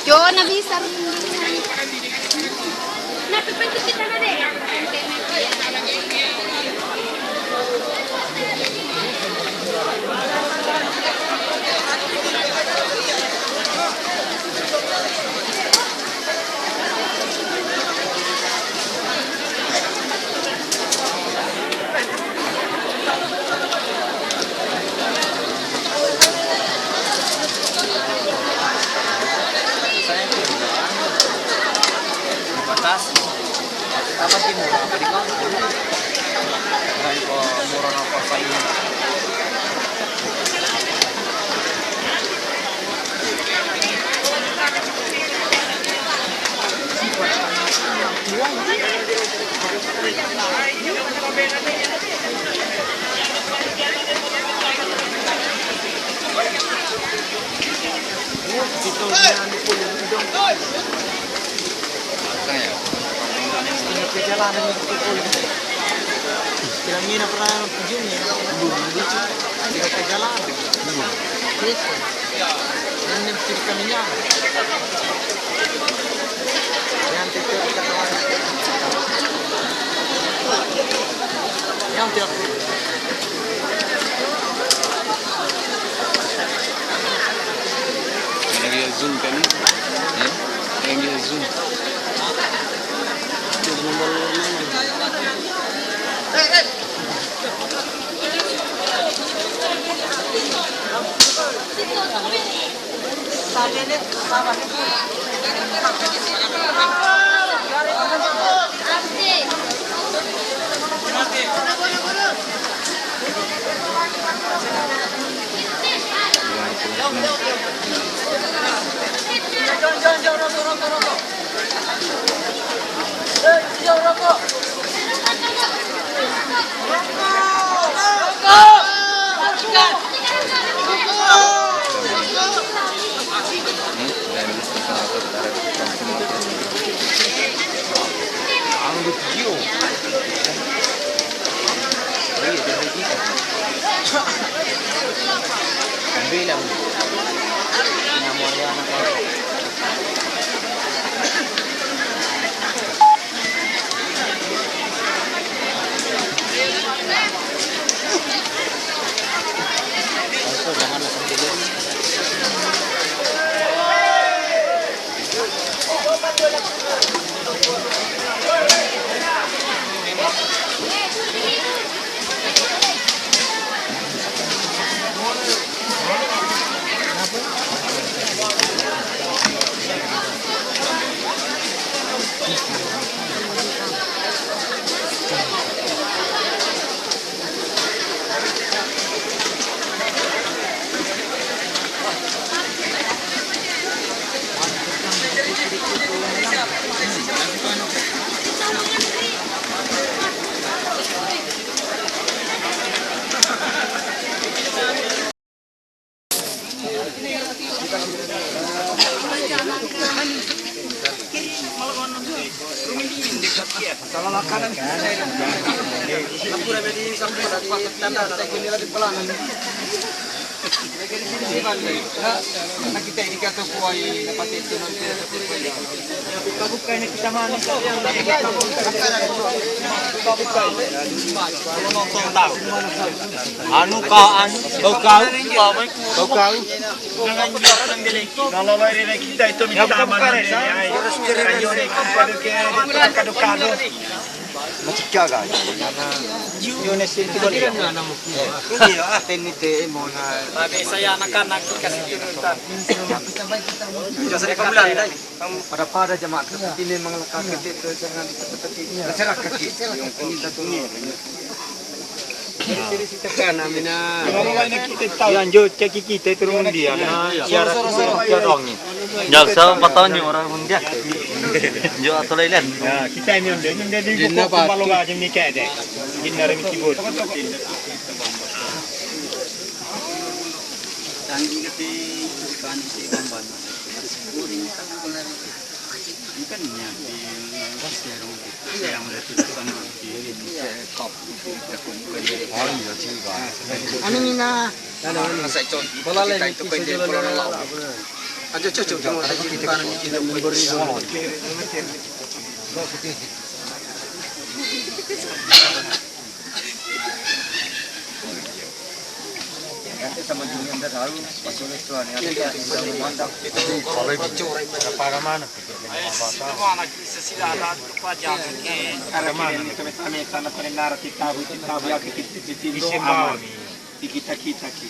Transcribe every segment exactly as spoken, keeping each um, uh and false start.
Yo na bisa. Yang dia zoom kan ni? Eh? Yang dia zoom. Anu ka, anu, kau, kau. Kau, kau. Matika ka. Yo ne senti ko dia. Ini lo, ah, teni te mona. Tapi saya anak-anak kasih turutan. Pada-pada jamaah, tapi memang lekat kete tu jangan seperti masyarakat kete. Yang ini satu ni. Yang jo caki kita turun dia. Nah, siaran, siaran ni. Jok sa patau ni orang mundia. Jok atau lain. Ya, kita ini orang dia, dia di buku pembalu aja ni kayak deh. Ini orang mesti buat. Anu mina. Taki, taki, taki.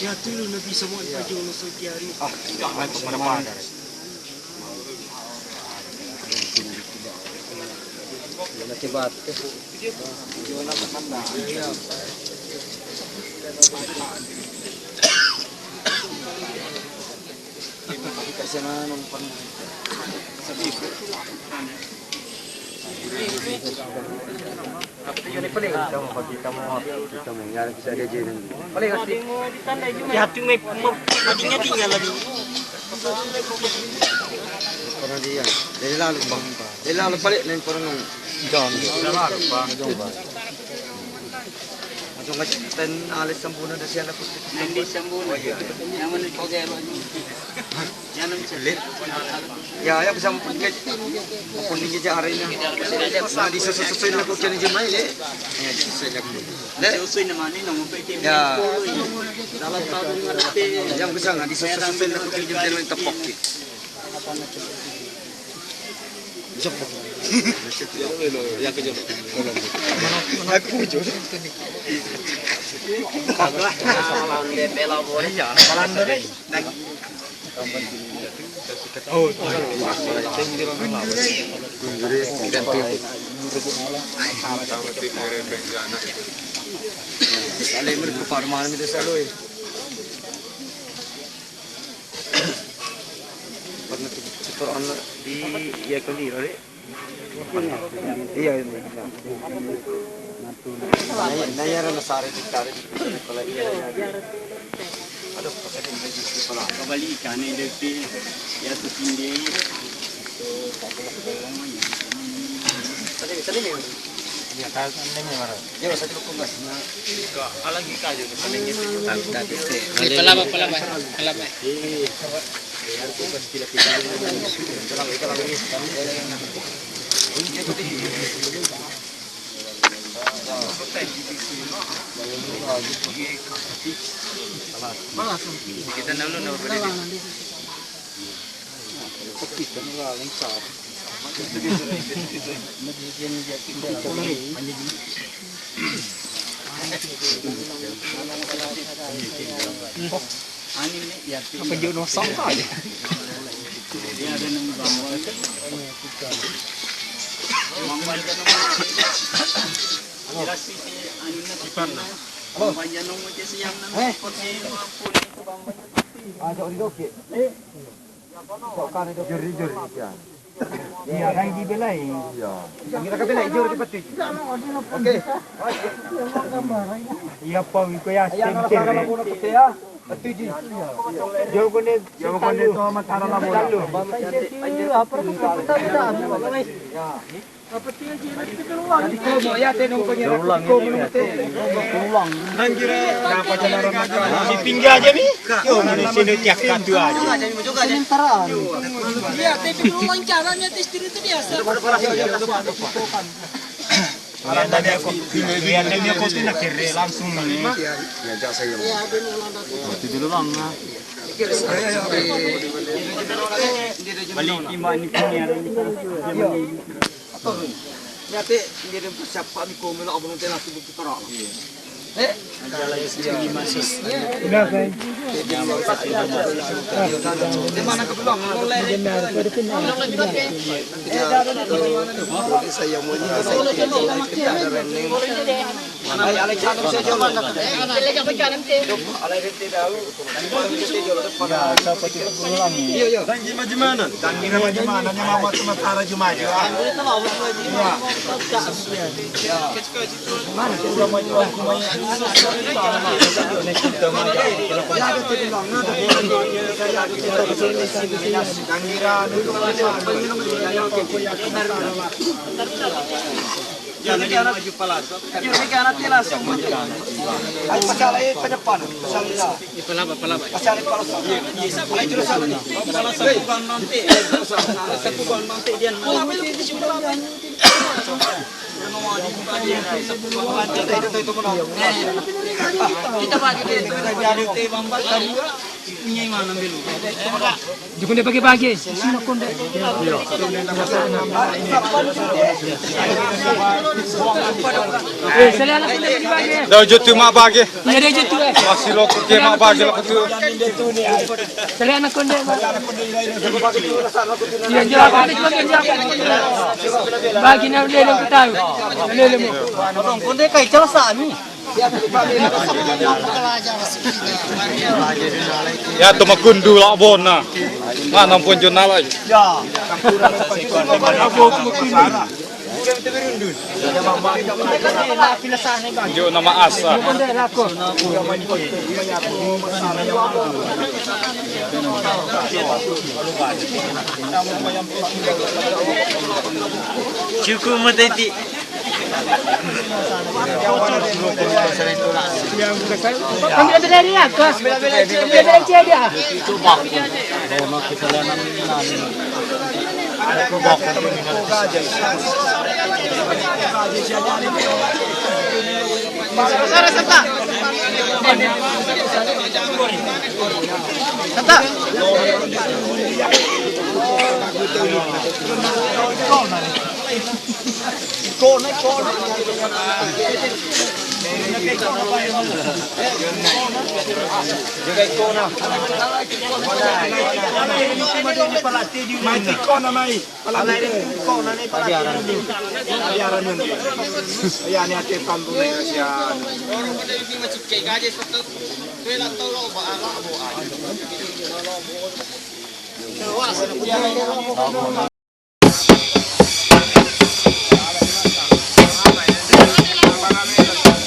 Ya, tulu na bisa mo ipajo no Saudi Arabia. Ah, tidak, tidak, tidak. Ya, ya, bisa mapun ngai. Mapun ngai ja arena. Na, di susu-susu na ko kene jemai le. Ya, di susu-susu na ko. Le. Ya. Ya, bisa ngai di susu-susu na ko kene jemai le tepok. Iya, iya. Na, na yara na sare di tare di. Aduh, kabalikan ne, dati. Ya, tu tindi. Tadi, tadi ni. Iya, tadi ni, mara. Iya, satu pun mas. Ka, alagi ka, dati. Palaba, palaba, palaba. Apa dia no sangka aja? Halo. Eh? Aja ori doke. Jori, jori, ya. Iya, kan di belai. Iya. Ngira ka belai, jori ka pati. Oke. Iya, pa, iko ya, iya, stem na, cere. Pati ji. Jori ko ne, jori ko ne to matara la bola. Lalu. Ya. Di pingga aja mi. Yo, mana sini tiak katu aja. Sementara. Iya, tapi berulang caranya tes diri itu biasa. Iya, tadi aku, iya, tadi aku tu nak kere langsung ini. Iya, ada ni orang datang. Itu dulu, Bang. Balik timbang ni punya. Iya. Ate, ngirin pa sapa ni ko mela abang tela tu tu tara. Eh? Di mana ka belong? Saya mau ni, saya mau ni. Dukunde bagi-bagi, sino konde. Eh, sali ana konde bagi-bagi. Dau jutu ma bagi. Iya, dau jutu, eh. Masi loko ke ma bagi loko tu. Sali ana konde. Iya, iya, bagi na lele ko tau. Lele mo. Konde kai chala sa mi. Ya, to makundu la bona. Mana pun jona la. Ya. Jona ma asa. Cukup mateti.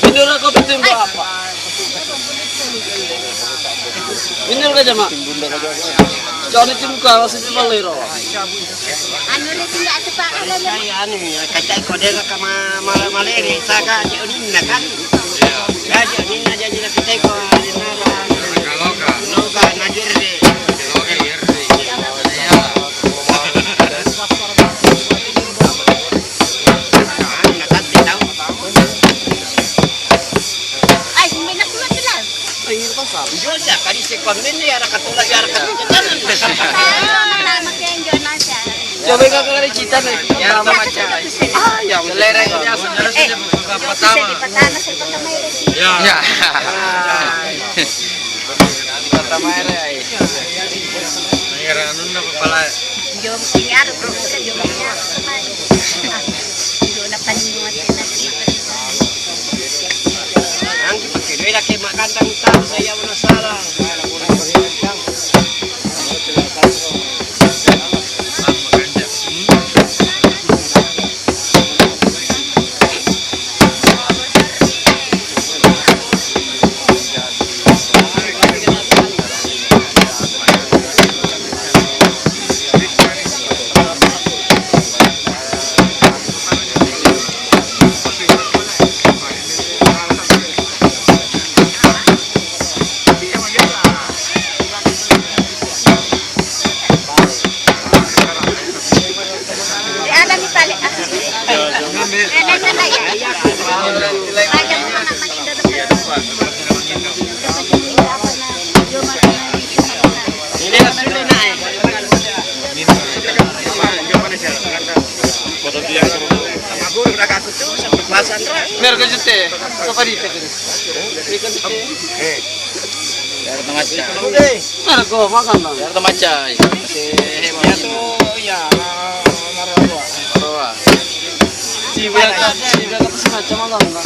Minur ka, betul ba apa? Minur ka jama. Jani tim ka, masih di Malero. Anu le, tinggal tu, Pak. Anu, kata kode ka ma, ma, Maleri, saka, di Odin, kan? Ya, di Odin, jadi nak kita ko, di mana? Loka, Loka, Najir de. Ya. Patama ere ai. Ngira, anu na papala. Yo, ngira, bro, yo, ngira. Yo, na paningo ate na. Ang kipakidoy laki makanta kita, saya una sala. Mereka jete, safari ka jete. Mereka jete. Mereka makan bang. Mereka macam. Ya tu, ya, marah. Marah. Siapa ka, siapa ka pasti macam makan bang.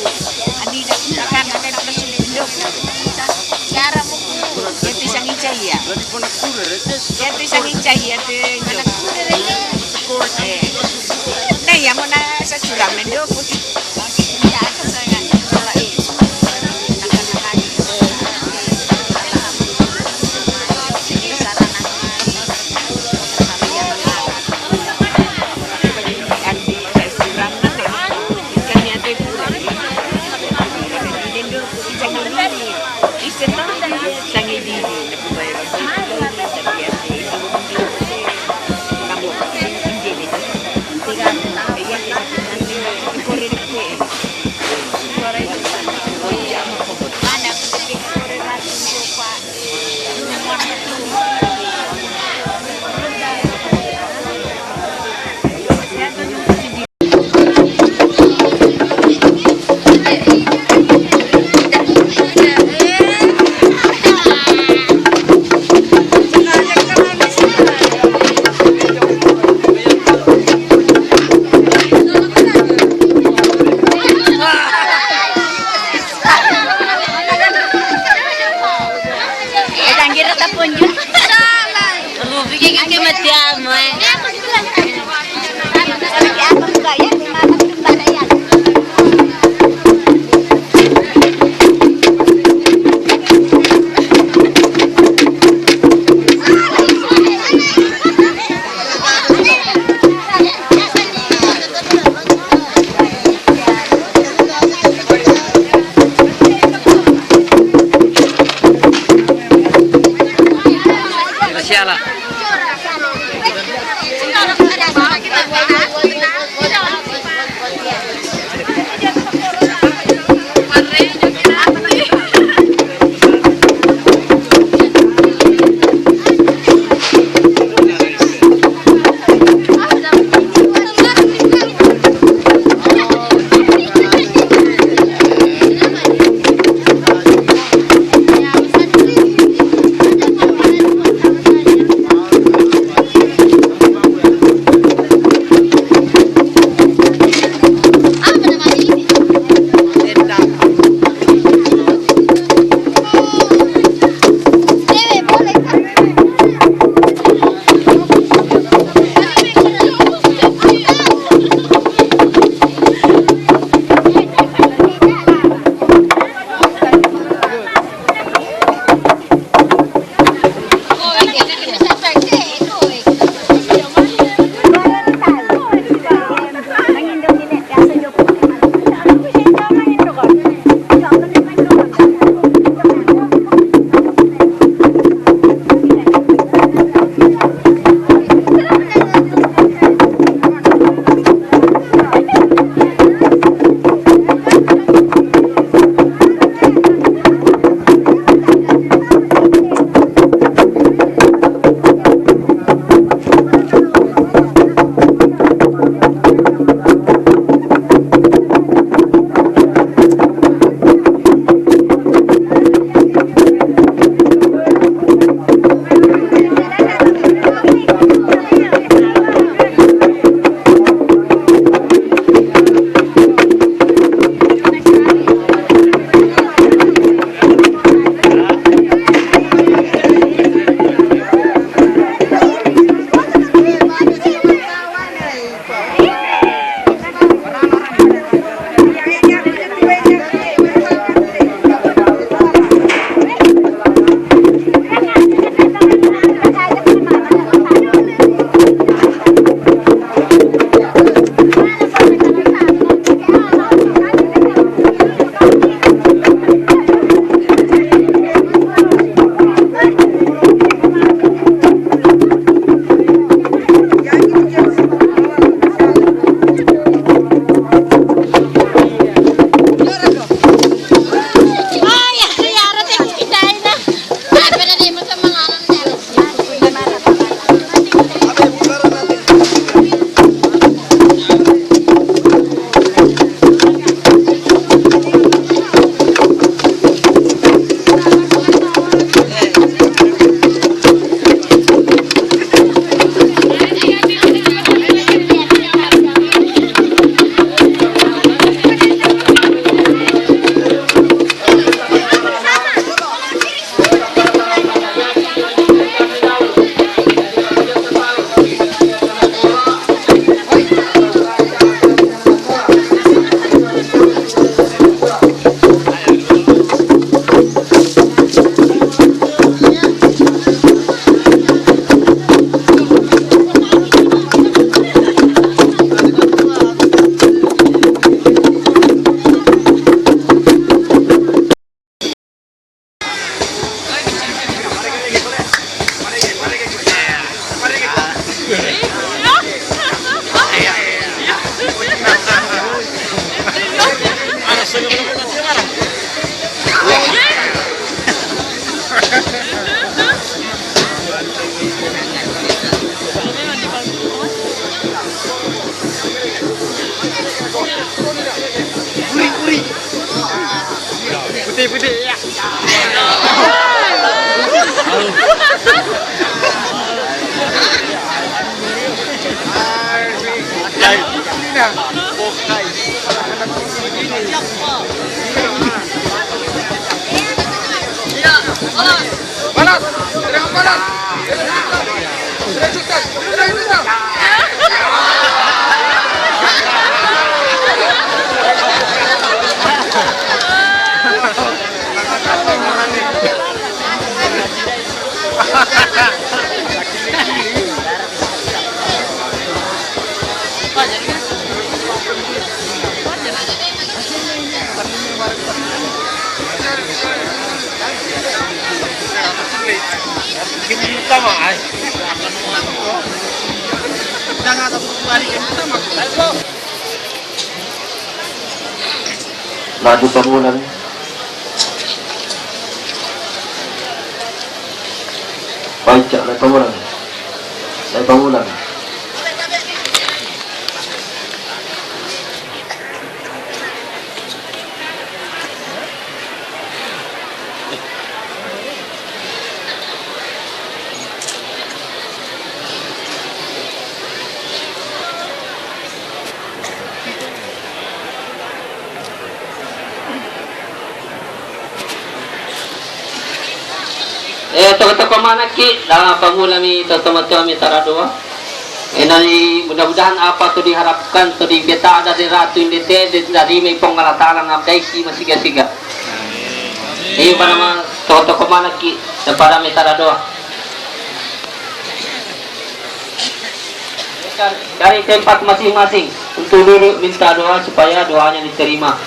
Ani da, da kan, da kan, da kan, da kan. Yara mo ku, yati sangi chaya. Yati sangi chaya, yati. Eh. Na ya mo na sa sura mendo ku. Rubi ke ke mati amo, eh. Laju pamulan. Baik, cak, lai pamulan. Lai pamulan. Eh, toko-toko mana ki, dang pamulan mi, toko-toko mi taradoa. Eh, nani, mudah-mudahan apa to diharapkan, to dibeta ada di Ratu Indete, di, dari mi Pung Allah Ta'ala ngam daiki masiga-siga. Eh, mana ma, toko-toko mana ki, dang pada mi taradoa. Dari tempat masing-masing untuk duduk minta doa supaya doanya diterima.